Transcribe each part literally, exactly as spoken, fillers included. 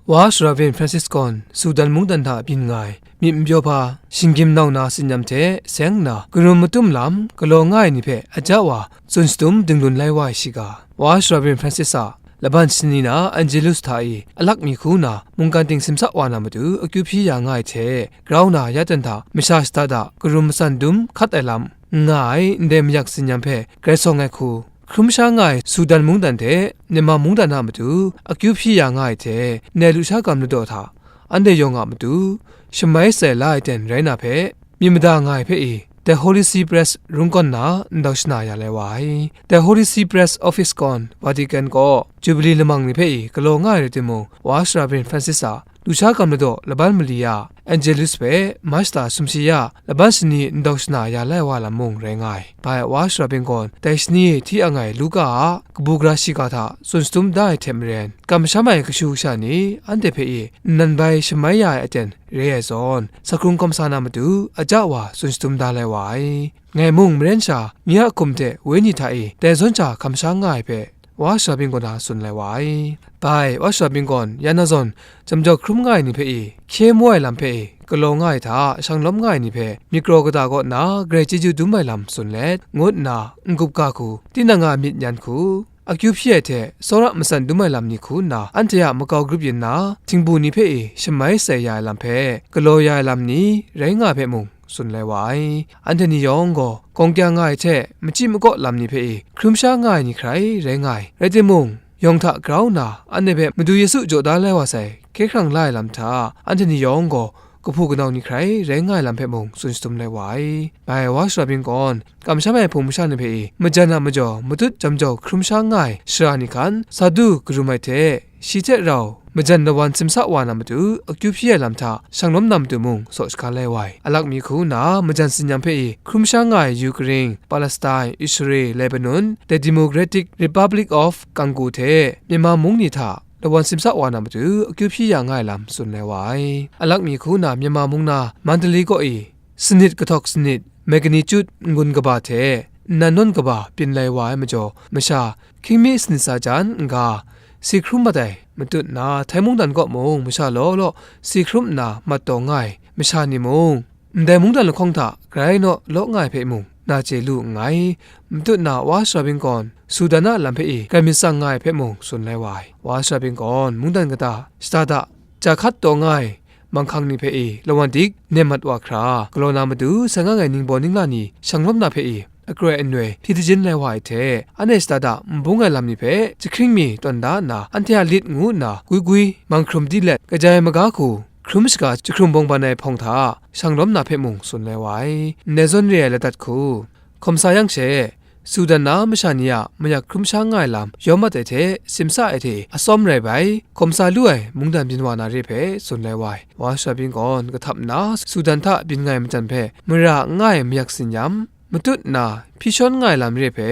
Wa Sara Vin Francis gawn Sudan mungdan hta byin nga ai myit n pyaw hpa, shinggyim nau na tsinyam hte seng nna, karum matum lam galaw nga ai ni hpe aja wa tsun shatum dinglun lai wa ai shiga, Wa Sara Vin Francis a laban shani na Angelus hta e alak mi hku na mungkan ting simsa wa na matu akyu hpyi ya nga ai hte, grau na ya ten hta masha shada da karum matsan dum hkat ai lam n nga ai ndai mayak tsinyam hpe grai sawng ai hku, hkrum sha nga ai Sudan mungdan hte Myanmar mungdan a matu akyu hpyi ya nga ai hte, ndai lusha gam ladaw hta anhte yawng a matu shamai sai la ai ten rai na hpe, myit mada nga ai hpe i, The Holy See Press rungkawn na ndau shana ya lai wa ai. The Holy See Press Office gawn Vatican kaw Jubilee lamang ni hpe i galaw nga ai rai timung, Wa Sara Vin Francis a lusha gam ladaw laban mali ya Angelus hpe Mashta sumshi ya laban shani ndau shana ya lai wa lam mung rai nga ai. Bai Wa Sara Vin gawn dai shani e hti ang ai Luka a kabu gara shiga hta tsun shatum da ai hte maren, kamsham ai kashu kasha ni anhte hpe i nnan bai shamai ya ai aten re ai zawn, sakrung hkawm sa na matu aja wa tsun shatum da lai wa ai. Ngai mung maren sha, nye a hkum hte wenyi hta e dai zawn hta hkam sha nga ai hpe, Wa Sara Bing gaw na tsun lai wa ai. Bai, Wa Sara Bing gawn ya na zawn, jamjau hkrum nga ai ni hpe e, hkye mu ai lam hpe e, galaw nga ai hta shang lawm nga ai ni hpe, myit kraw kata kaw na grai chyeju dum ai lam tsun let, ngut nna n-gup ga hku, tinang a myit nyan hku, akyu hpyi ai hte tsawra matsan dum ai lam ni hku nna, anhte a makau grup yin na, htingbu ni hpe e shamai sai ya ai lam hpe, galaw ya ai lam ni rai nga ai hpe mung, tsun lai wa ai. Anhte ni yawng gaw, gawng kya nga ai hte, machyi makaw lam ni hpe e hkrum sha nga ai ni hkrai rai nga ai. Rai timung, yawng hta grau nna, anhte hpe Madu Yesu jaw da lai wa sai, hkye hkrang la ai lam hta, anhte ni yawng gaw, kahpu kanau ni hkrai rai nga ai lam hpe mung tsun shatum lai wa ai. Bai Wa Sara Bing gawn, kamsham ai hpung masha ni hpe e, majan a majaw matut jamjau hkrum sha nga ai shara ni hkan, Sadu karum ai hte, shi hte rau majan lawan simsa wa na matu, akyu hpyi ai lam hta shang lawm na matu mung saw shaga lai wa ai. Alak mi hku nna, majan tsinyam hpe e hkrum sha nga ai Ukraine, Palestine, Israel, Lebanon, The Democratic Republic of Congo hte Myanmar mung ni hta lawan simsa wa na matu, akyu hpyi ya nga ai lam tsun lai wa ai. Alak mi hku nna, Myanmar mung na Mandalay kaw e, sanit kahtawk sanit, magnitude n-gun kaba hte nnan nawn kaba byin lai wa ai majaw, masha hkying mi sanit sa jan n-ga, si hkrum mat ai matut nna, Thai mungdan kaw mung masha law law si hkrum nna mat taw nga ai masha ni mung, ndai mungdan lahkawng hta grai naw law nga ai hpe mung, na chye lu nngai. Matut nna Wa Sara Bing gawn, Sudan a lam hpe e grai myit tsang nga ai hpe mung tsun lai wa ai. Wa Sara Bing gawn, mungdan kata shada da, ja hkat taw nga ai, manghkang ni hpe e lawan dik nem mat wa hkra, galaw na matu sai nga ai ningbaw ningla ni shang lawm na hpe e, akroi anoi hpyi dajin lai wa ai hte, anhte shada da n bung ai lam ni hpe jahkring mi tawn da nna, anhte a lit ngu nna gwi gwi mang hkrum di let, kaja ai maga hku hkrum shaga jahkrum bawng ban ai hpawng hta shang lawm na hpe mung tsun lai wa ai. Ndai zawn re ai ladat hku, hkawm sa yang she, Sudan na masha ni a mayak hkrum sha nga ai lam yawm mat ai hte, simsa ai hte atsawm rai bai, hkawm sa lu ai mungdan byin wa na re hpe tsun lai wa ai. Wa Sara Bing gawn kahtap nna Sudan hta byin nga ai majan hpe mara n nga ai mayak tsinyam, matut nna hpyi shawn nga ai lam re hpe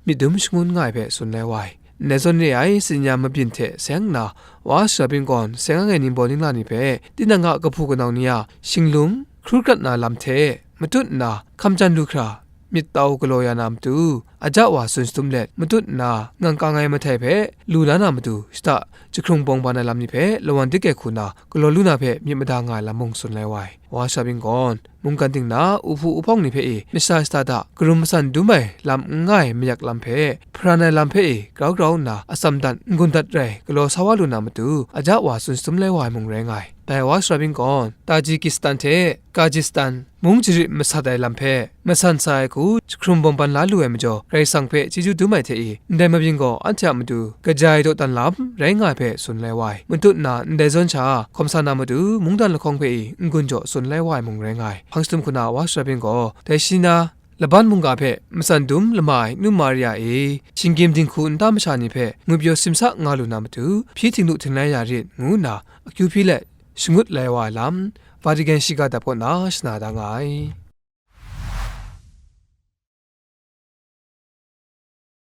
myit dum shangun nga ai hpe tsun lai wa ai. Ndai zawn re ai tsinyam mabyin hte seng nna, Wa Sara Bing gawn seng ang ai ningbaw ningla ni hpe, tinang a kahpu kanau ni a shinglum hkru krat na lam hte matut nna hkam jan lu hkra, myit tau galaw ya na matu, aja wa tsun shatum let, matut nna ngang kang ai mahtai hpe lu la na matu, shada jahkrung bawng ban ai lam ni hpe lawan dik ai hku na galaw lu na hpe myit mada nga ai lam mung tsun lai wa ai. Wa Sara Bing gawn, mungkan ting na uhpu uhpawng ni hpe e, masha shada da karum matsan dum ai lam n nga ai mayak lam hpe, hparan ai lam hpe e, grau grau nna atsam dat n-gun dat rai galaw sa wa lu na matu, aja wa tsun shatum lai wa ai mung rai nga ai. Dai Wa Sara Bing gawn, Tajikistan hte Kyrgyzstan mung jarit masat ai lam hpe, matsan sa ai hku jahkrum bawng ban la lu ai majaw, Karai Kasang hpe chyeju dum ai hte e, ndai mabyin gaw anhte a matu kaja ai dawdan lam rai nga ai hpe tsun lai wa ai. Matut nna ndai zawn sha hkawm sa na matu, mungdan lahkawng hpe e n-gun jaw tsun lai wa ai mung rai nga ai. Hpang shatum hku na Wa Sara Bing gaw, dai shi na, Laban mungga hpe matsan dum lama ai Nu Maria e, shinggyim dinghku nta masha ni hpe ngwipyaw simsa nga lu na matu, hpyi htingnu htinglai ya rit, ngu nna akyu hpyi let, shangut lai wa ai lam, Vatican shiga dap kaw na shana da nga ai.